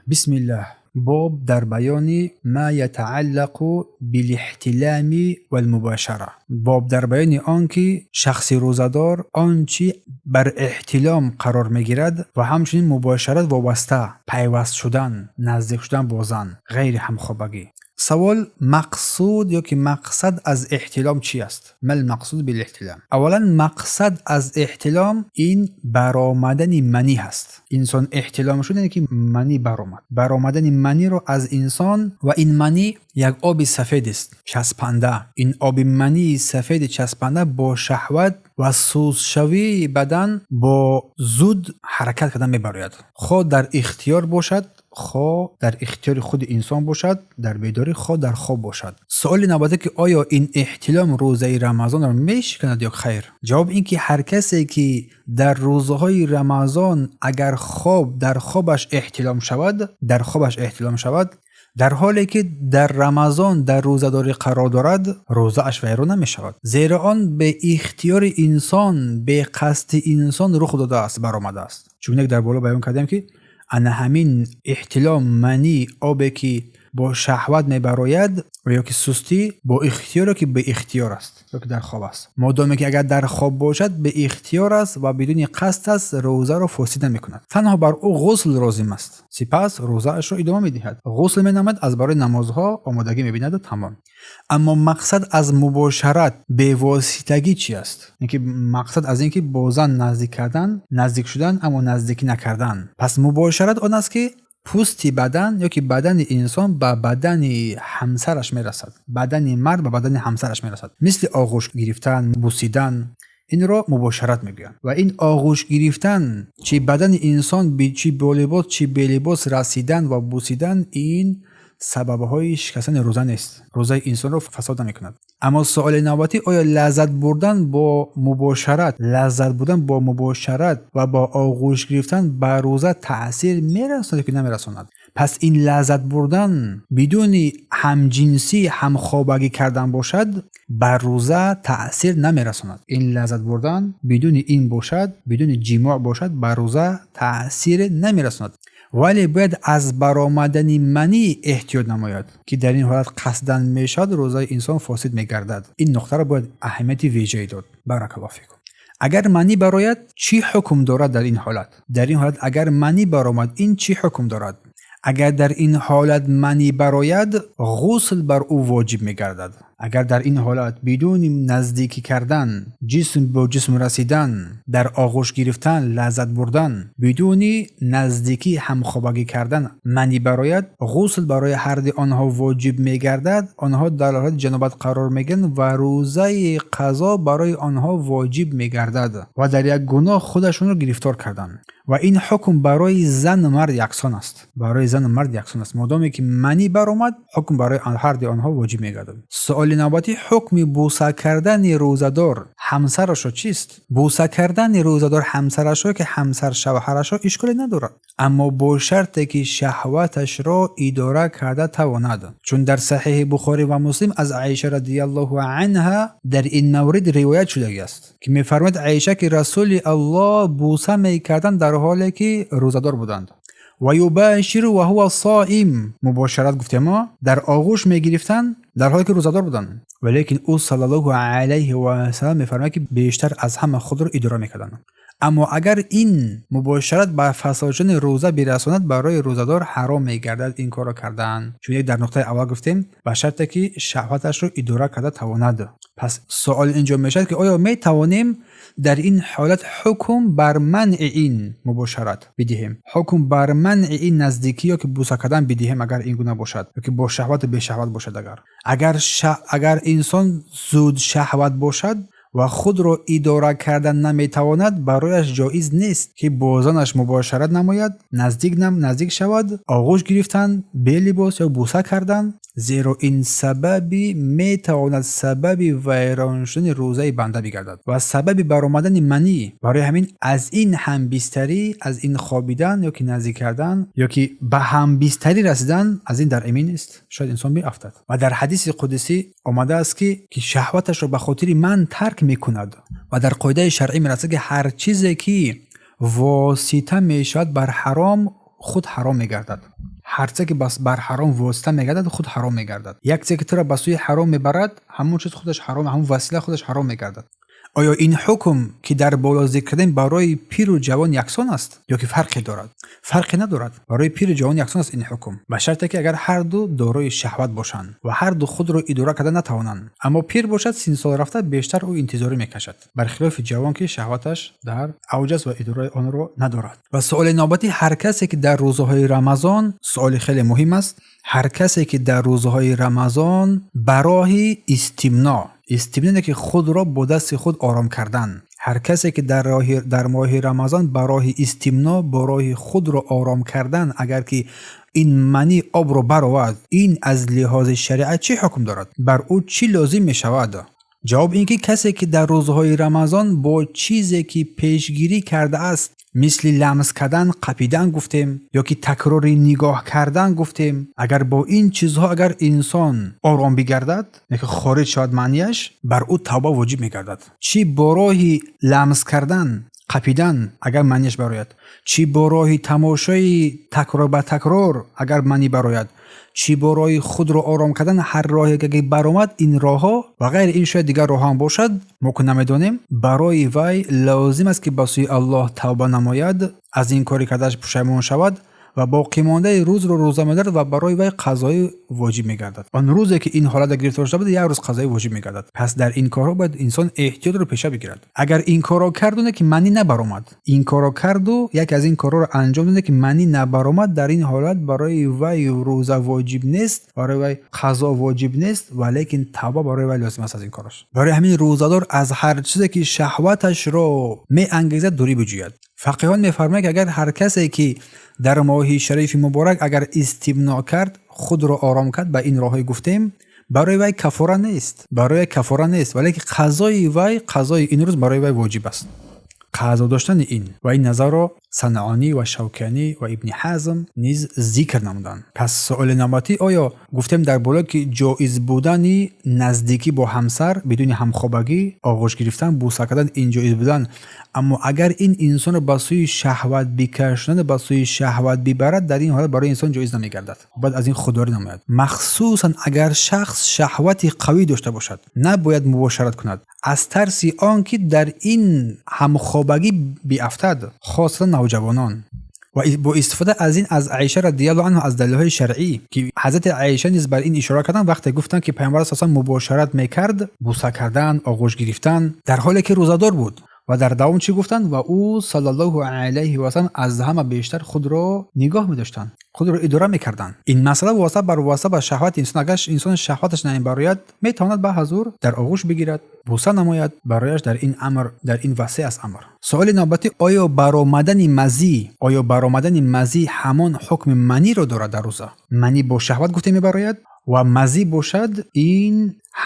Бисмиллаҳ. Боб дар баёни ма ятааллақу билиҳтилами валмубошара. Боб дар баёни он ки шахси рӯзадор он чӣ бар эҳтилом қарор мегирад ва ҳамчунин мубошарат вобаста, пайваст шудан, наздик шудан бо зан, ғайри ҳамхобагӣ. Савол: мақсуд ёки мақсад аз эҳтилом чӣ аст? Мал мақсуд билэҳтилом? Аввалан, мақсад аз эҳтилом ин баромадани манӣ ҳаст. Инсон эҳтилом шуд, яъне ки манӣ баромад. Баромадани маниро аз инсон, ва ин манӣ як оби сафед аст, часпанда. Ин оби мании сафеди часпанда бо шаҳват ва сустшавии бадан бо зуд ҳаракат кардан мебарояд. Хоҳ дар ихтиёр бошад, хоҳ дар ихтиёри худи инсон бошад, дар бедорӣ, хоҳ дар хоб бошад. Суоли навбатӣ ки оё ин эҳтилом рӯзаи Рамазонро мешиканад ё хайр? Ҷавоб ин ки ҳар касе ки дар рӯзҳои Рамазон агар хоб дар хобаш эҳтилом шавад, дар хобаш эҳтилом шавад, дар ҳоле ки дар Рамазон дар рӯзадорӣ қарор дорад, рӯзааш вайрон намешавад, зеро он беихтиёри инсон, беқасди инсон рух додааст, баромадааст. Чунек дар боло баён кардем, ки ана ҳамин эҳтилом, манӣ, обе ки бо шаҳват мебарояд ва ё ки сустӣ бо ихтиёр ё ки беихтиёр аст, ё ки дар хоб аст. Модоме ки агар дар хоб бошад, беихтиёр аст ва бидуни қасд аст, рӯзаро фосид намекунад. Танҳо бар ӯ ғусл лозим аст. Сипас рӯзаашро идома медиҳад, ғусл менамояд, аз барои намозҳо омодагӣ мебинаду тамом. Аммо мақсад аз мубошарат, бевоситагӣ чӣ аст? Ин ки мақсад аз ин ки бо зан наздик кардан, наздик шудан, аммо наздикӣ накардан. Пас мубошарат он аст, ки пӯсти бадан ё ки бадани инсон ба бадани ҳамсараш мерасад, бадани мард ба бадани ҳамсараш мерасад, мисли оғӯш гирифтан, бусидан. Инро мубошарат мегӯянд. Ва ин оғӯш гирифтан, чи бадани инсон, чи бо либос, чи белибос расидан ва бусидан, ин сабабҳои шикастани рӯза нест, рӯзаи инсонро фасод намекунад. Аммо суоли навбатӣ: оё лаззат бурдан бо мубошарат, лаззат бурдан бо мубошарат ва бо оғӯш гирифтан ба рӯза таъсир мерасонад ё ки намерасонад? Пас ин лаззат бурдан бидуни ҳамҷинсӣ, ҳамхобагӣ кардан бошад, ба рӯза таъсир намерасонад. Ин лаззат бурдан бидуни ин бошад, бидуни ҷимоъ бошад, ба рӯза таъсир намерасонад, вале бояд аз баромадани манӣ эҳтиёт намояд, ки дар ин ҳолат қасдан мешавад, рӯзаи инсон фосид мегардад. Ин нуқтаро бояд аҳамияти вежае дод. Баракаллоҳу фикум. Агар манӣ барояд, чӣ ҳукм дорад дар ин ҳолат? Дар ин ҳолат агар манӣ баромад, ин чӣ ҳукм дорад? Агар дар ин ҳолат манӣ барояд, ғусл бар ӯ воҷиб мегардад. Агар дар ин ҳолат бидуни наздикӣ кардан, ҷисм бо ҷисм расидан, дар оғӯш гирифтан, лаззат бурдан, бидуни наздикӣ, ҳамхобагӣ кардан манӣ барояд, ғусл барои ҳарди онҳо воҷиб мегардад. Онҳо дар ҳолати ҷанобат қарор мегиранд ва рӯзаи қазо барои онҳо воҷиб мегардад ва дар як гуноҳ худашонро гирифтор карданд. Ва ин ҳукм барои зану мард яксон аст, барои зану мард яксон аст. Модоме ки манӣ баромад, ҳукм барои ҳарди онҳо воҷиб мегардад. Суоли навбатӣ: ҳукми бӯса кардани рӯзадор ҳамсарашро чист? Бӯса кардани рӯзадор ҳамсарашро ки ҳамсар шавҳарашро ишколе надорад, аммо бо шарте ки шаҳваташро идора карда тавонад, чун дар Саҳеҳи Бухорӣ ва Муслим аз Аиша радиаллоҳу анҳа дар ин маврид ривоят шудагиаст, ки мефармояд Аиша, ки Расули Аллоҳ бӯса мекарданд, дар ҳоле ки рӯзадор буданд. Ва юбаширу ва ҳува соим. Мубошарат гуфтемо, дар оғӯш мегирифтанд, дар ҳоле ки рӯзадор буданд. Валекин ӯ саллаллоҳу алайҳи васалам мефармояд, ки бештар аз ҳама худро идора мекарданд. Аммо агар ин мубошарат ба фасод шудани рӯза бирасонад, барои рӯзадор ҳаром мегардад ин корро кардан, чун як дар нуқтаи аввал гуфтем, ба шарте ки шаҳваташро идора карда тавонад. Пас суол инҷо мешавад, ки оё метавонем дар ин ҳолат ҳукм бар манъи ин мубошарат бидиҳем, ҳукм бар манъи ин наздикӣ ё ки бӯса кардан бидиҳем, агар ин гуна бошад ё ки бо шаҳвату бешаҳват бошад? Агар инсон зуд шаҳват бошад ва худро идора кардан наметавонад, барояш ҷоиз нест, ки бо занаш мубошарат намояд, наздик шавад, оғӯш гирифтан белибос ё бӯса кардан, зеро ин сабаби метавонад сабаби вайрон шудани рӯзаи банда бигардад ва сабаби баромадани манӣ. Барои ҳамин аз ин ҳамбистарӣ, аз ин хобидан ё ки наздик кардан, ё ки ба ҳамбистарӣ расидан, аз ин дар эмин нест, шояд инсон биафтад. Ва дар ҳадиси қудсӣ омадааст, ки шаҳваташро ба хотири ман тарк мекунад. Ва дар қоидаи шаръӣ мерасад, ки ҳар чизе ки восита мешавад бар ҳаром, худ ҳаром мегардад. Ҳар чизе ки бар ҳаром восита мегардад, худ ҳаром мегардад. Як чизе ки туро ба сӯи ҳаром мебарад, ҳамон чиз худаш ҳаром, ҳамон васила худаш ҳаром мегардад. Оё ин ҳукм, ки дар боло зикр кардем, барои пиру ҷавон яксон аст ё ки фарқе дорад? Фарқе надорад. Барои пиру ҷавон яксон аст ин ҳукм, ба шарте ки агар ҳар ду дорои шаҳват бошанд ва ҳар ду худро идора карда натавонанд. Аммо пир бошад, синсол рафта, бештар ӯ интизорӣ мекашад, бархилофи ҷавон, ки шаҳваташ дар авҷ аст ва идораи онро надорад. Ва суоли навбатӣ: ҳар касе ки дар рӯзҳои Рамазон, суоли хеле муҳим аст, ҳар касе ки дар рӯзҳои Рамазон ба роҳи истимно, истимно ки худро бо дасти худ ором кардан, ҳар касе ки дар моҳи Рамазон ба роҳи истимно, бо роҳи худро ором кардан, агар ки ин манӣ обро баровард, ин аз лиҳози шариат чӣ ҳукм дорад? Бар ӯ чӣ лозим мешавад? Ҷавоб ин ки касе ки дар рӯзҳои Рамазон бо чизе ки пешгирӣ кардааст, мисли ламс кардан, қапидан гуфтем, ё ки такрори нигоҳ кардан гуфтем, агар бо ин чизҳо агар инсон ором бигардад, яке хориҷ шавад маънияш, бар ӯ тавба воҷиб мегардад. Чӣ бо роҳи ламс кардан, қапидан агар маънияш барояд, чӣ бо роҳи тамошои такрор ба такрор агар маънӣ барояд, чӣ бо роҳи худро ором кардан, ҳар роҳе ки баромад, ин роҳҳо ва ғайри ин шояд дигар роҳ ҳам бошад, мо ки намедонем, барои вай лозим аст ки ба сӯи Аллоҳ тавба намояд, аз ин кори кардааш пушаймон шавад ва боқимондаи рӯзро рӯза медорад ва барои вай қазои воҷиб мегардад. Он рӯзе ки ин ҳолата гирифтор шуда буд, як рӯз қазои воҷиб мегардад. Пас дар ин корҳо бояд инсон эҳтиётро пеша бигирад. Агар ин корро кардуне ки манӣ набаромад, ин корро карду яке аз ин корҳоро анҷом доде ки манӣ набаромад, дар ин ҳолат барои вай рӯза воҷиб нест, барои вай қазо воҷиб нест, валекин тавба барои вай лозим аст аз ин кораш. Барои ҳамин рӯзадор аз ҳар чизе ки шаҳваташро меангезад, дурӣ биҷӯяд. Фақиҳон мефармоянд, ки агар ҳар касе ки дар моҳи шарифи муборак агар истимно кард, худро ором кард, ба ин роҳҳое гуфтем, барои вай кафора нест, барои кафора нест, валекин қазои вай, қазои ин рӯз барои вай воҷиб аст. Қазо доштани ин ва ин назарро Санъонӣ ва Шавканӣ ва Ибни Ҳазм низ зикр намуданд. Пас суоли навбатӣ: оё гуфтем дар боло ки ҷоиз будани наздикӣ бо ҳамсар бидуни ҳамхобагӣ, оғӯш гирифтан, бӯса кардан, ин ҷоиз будан, аммо агар ин инсонро ба сӯи шаҳват бикашонад, ба сӯи шаҳват бибарад, дар ин ҳолат барои инсон ҷоиз намегардад, бояд аз ин худдорӣ намояд. Махсусан агар шахс шаҳвати қавӣ дошта бошад, набояд мубошарат кунад аз тарси он ки дар ин ҳамхобагӣ биафтад, хосатан навҷавонон. Ва бо истифода аз ин аз Аиша радиаллоҳу анҳу, аз далелҳои шаръӣ, ки ҳазрати Аиша низ бар ин ишора карданд, вақте гуфтанд ки Паёмбар с мубошарат мекард, бӯса кардан, оғӯш гирифтан, дар ҳоле ки рӯзадор буд. Ва дар давом чӣ гуфтанд? Ва ӯ саллаллоҳу алайҳи васалам аз ҳама бештар худро нигоҳ медоштанд, худро идора мекарданд. Ин масъала вобаста ба шаҳвати инсон. Агар инсон шаҳваташ намебарояд, метавонад ба ҳазур дар оғӯш бигирад, бӯса намояд, барояш дар ин амр, дар ин васеъ аст амр. Суоли навбатӣ: оё баромадани мазӣ ҳамон ҳукми маниро дорад дар рӯза? Манӣ бо шаҳват гуфте мебарояд ва мазӣ бошад ин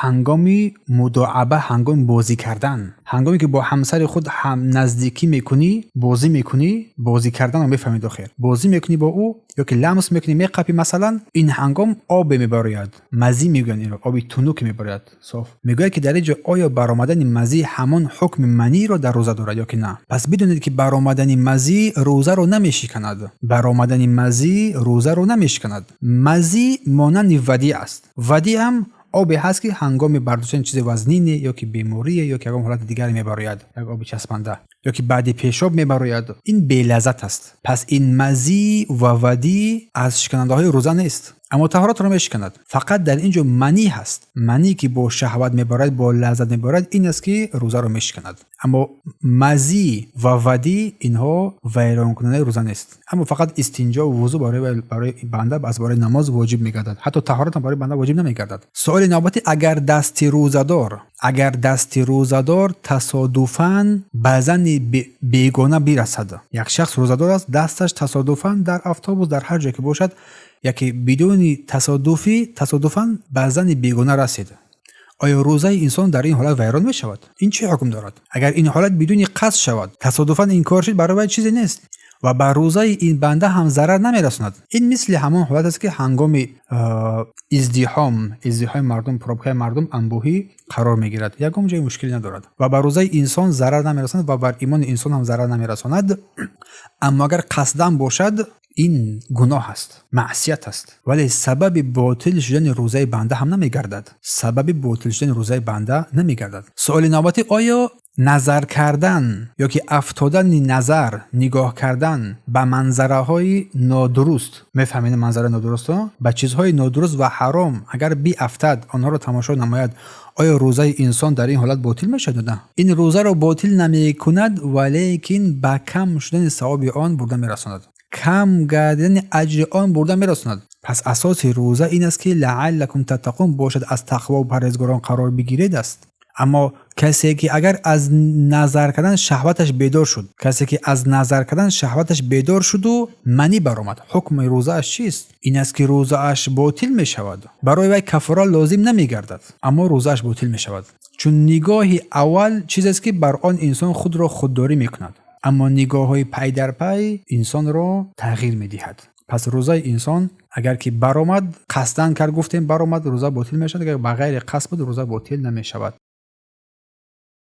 ҳангоми мудоаба, ҳангоми бозӣ кардан, ҳангоме ки бо ҳамсари худ ҳам наздикӣ мекунӣ, бозӣ мекунӣ, бозӣ карданро мефаҳмед охир, бозӣ мекунӣ бо ӯ ё ки ламс мекунӣ, меқапӣ масалан, ин ҳангом обе мебарояд, мазӣ мегӯянд инро, оби тунук мебарояд, соф. Мегӯяд ки дар ин ҷо оё баромадани мазӣ ҳамон ҳукми маниро дар рӯза дорад ё ки на? Пас бидонед, ки баромадани мазӣ рӯзаро намешиканад. Баромадани мазӣ рӯзаро намешиканад. Мазӣ монанди вадӣ аст. Вадӣ ҳам обе ҳаст, ки ҳангоми бардоштани чизи вазнине ё ки беморие ё ки ягон ҳолати дигаре мебарояд, як оби часпанда, ё ки баъди пешоб мебарояд. Ин белаззат аст. Пас ин мазӣ ва вадӣ аз шиканандаҳои рӯза нест, аммо таҳоратро мешиканад. Фақат дар ин ҷо манӣ ҳаст. Манӣ ки бо шаҳват мебарояд, бо лаззат мебарояд, ин аст ки рӯзаро мешиканад. Аммо мазӣ ва вадӣ инҳо вайронкунандаи рӯза нест. Аммо фақат истинҷо, вузӯ барои банда аз барои намоз воҷиб мегардад. Ҳатто таҳорат ҳам барои банда воҷиб намегардад. Суоли навбатӣ: агар дасти рӯзадор тасодуфан ба зани бегона бирасад, як шахс рӯзадор аст, дасташ тасодуфан дар автобус, дар ҳар ҷое ки бошад, яке бидуни тасодуфӣ тасодуфан ба зани бегона расид, оё рӯзаи инсон дар ин ҳолат вайрон мешавад? Ин чӣ ҳукм дорад? Агар ин ҳолат бидуни қасд шавад, тасодуфан ин кор шуд, барои вай чизе нест ва ба рӯзаи ин банда ҳам зарар намерасонад. Ин мисли ҳамон ҳолат аст, ки ҳангоми издиҳоми мардум, пробкаи мардум анбӯҳӣ қарор мегирад, ягон ҷои мушкилӣ надорад ва ба рӯзаи инсон зарар намерасонад ва бар имони инсон ҳам зарар намерасонад. Аммо агар қасдан бошад, Ин гуноҳ аст, маъсият аст, вале сабаби ботил шудани рӯзаи банда ҳам намегардад, сабаби ботил шудани рӯзаи банда намегардад. Суоли навбатӣ: оё назар кардан ё ки афтодани назар, нигоҳ кардан ба манзараҳои нодуруст, мефаҳмед, манзараи нодурустро, ба чизҳои нодуруст ва ҳаром агар биафтад, онҳоро тамошо намояд, оё рӯзаи инсон дар ин ҳолат ботил мешавад ё на? Ин рӯзаро ботил намекунад, валекин ба кам шудани савоби он бурда мерасонад, кам гардидани аҷри он бурда мерасонад. Пас асоси рӯза ин аст, ки لعلكم تتقون бошад, аз тақвову парҳезгорон қарор бигиред аст. Аммо касе ки агар аз назар кардан шаҳваташ бедор шуд, касе ки аз назар кардан шаҳваташ бедор шуду манӣ баромад, ҳукми рӯзааш чист? Ин аст, ки рӯзааш ботил мешавад. Барои вай каффора лозим намегардад, аммо рӯзааш ботил мешавад, чун нигоҳи аввал чизест, ки бар он инсон худро худдорӣ мекунад, аммо нигоҳҳои пай дар пай инсонро тағйир медиҳад. Пас рӯзаи инсон агар ки баромад, қасдан кард, гуфтем, баромад, рӯза ботил мешавад, агар ба ғайри қасд буд, рӯза ботил намешавад.